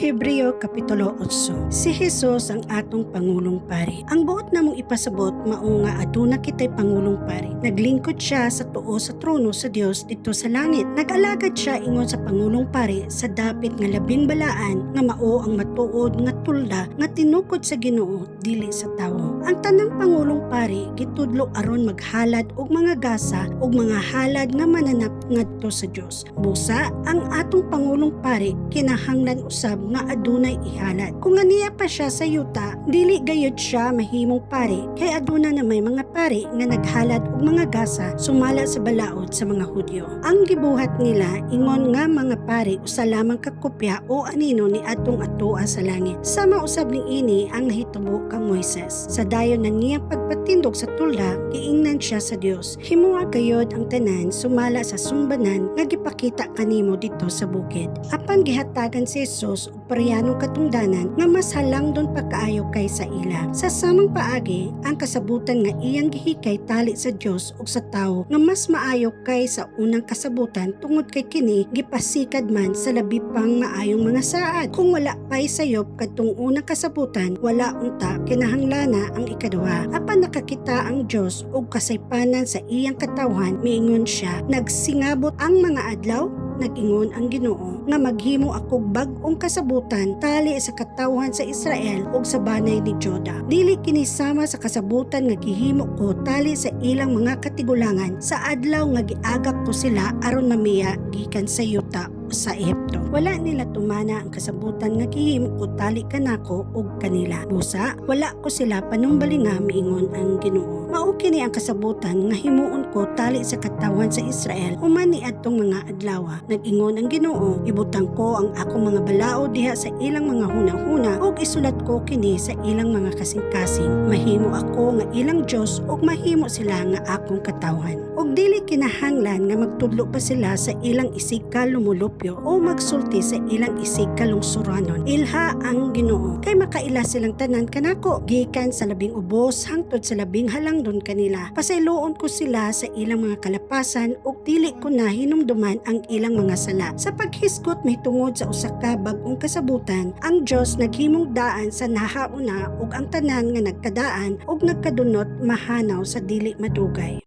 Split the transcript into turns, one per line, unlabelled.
Hebreo Kapitulo 8. Si Jesus ang atong pangulong pari. Ang buot namong ipasabot mao nga aduna kitay pangulong pari. Naglingkod siya sa tuo sa trono sa Dios didto sa langit. Nag-alagad siya ingon sa pangulong pari sa dapit nga labing balaan nga mao ang matuod nga tulda nga tinukod sa Ginoo, dili sa tawo. Ang tanang pangulong pari gitudlo aron maghalad og mga gasa ug mga halad nga mananap ngadto sa Dios. Busa ang atong pangulong pari kinahanglan usab nga adunay ihalad. Kung aniya pa siya sa yuta, dili gayud siya mahimong pari kay aduna na may mga pari nga naghalad og mga gasa sumala sa balaod sa mga Hudyo. Ang gibuhat nila ingon nga mga pari usa lamang ka kopya o anino ni adtong atoa sa langit. Sama usab niini ang nahitabo kang Moises. Sa dayon na niyang pagpatindog sa tulda, giingnan siya sa Dios, "Himoa gayod ang tanan sumala sa sumbanan nga gipakita kanimo didto sa bukid." Apan gihatagan si Jesus og parehanong katungdanan nga mas halangdon pa kaayo kaysa ila. Sa samang paagi, ang kasabutan nga iyang gihikay tali sa Dios ug sa tawo nga mas maayo kay sa unang kasabutan tungod kay kini gipasikad man sa labi pang maayong mga saad. Kung wala pay sayop kadtong unang kasabutan, wala unta kinahanglana ang ikaduha. Apan nakakita ang Dios og kasaypanan sa iyang katawhan, miingon siya, "Nagsingabot ang mga adlaw, nag-ingon ang Ginoo, nga maghimo akog bag-ong kasabutan tali sa katawhan sa Israel ug sa banay ni Juda. Dili kini sama sa kasabutan nga gihimo ko tali sa ilang mga katigulangan sa adlaw nga giagak ko sila aron mamiya gikan sa yuta sa Ehipto. Wala nila tumana ang kasabutan nga gihimo ko tali kanako ug kanila. Busa, wala ko sila panumbalinga, miingon ang Ginoo. Mao kini ang kasabutan nga himuon ko tali sa katawhan sa Israel human niadtong mga adlaw, nag-ingon ang Ginoo. Ibutang ko ang akong mga balaod diha sa ilang mga hunahuna ug isulat ko kini sa ilang mga kasing-kasing. Mahimo ako nga ilang Dios ug mahimo sila nga akong katawhan. Ug dili kinahanglan nga magtudlo pa sila sa ilang isig kalumulupyo o magsulti sa ilang isig kalungsuranon. Ilha ang Ginoo kay makaila silang tanan kanako gikan sa labing ubos hangtod sa labing halangdon kanila. Pasayloon ko sila sa ilang mga kalapasan ug dili ko na hinumduman ang ilang mga sala." Sa paghisgot mahitungod sa usa ka bag-ong kasabutan, ang Dios naghimong daan sa nahauna ug ang tanan nga nagkadaan ug nagkadunot mahanaw sa dili madugay.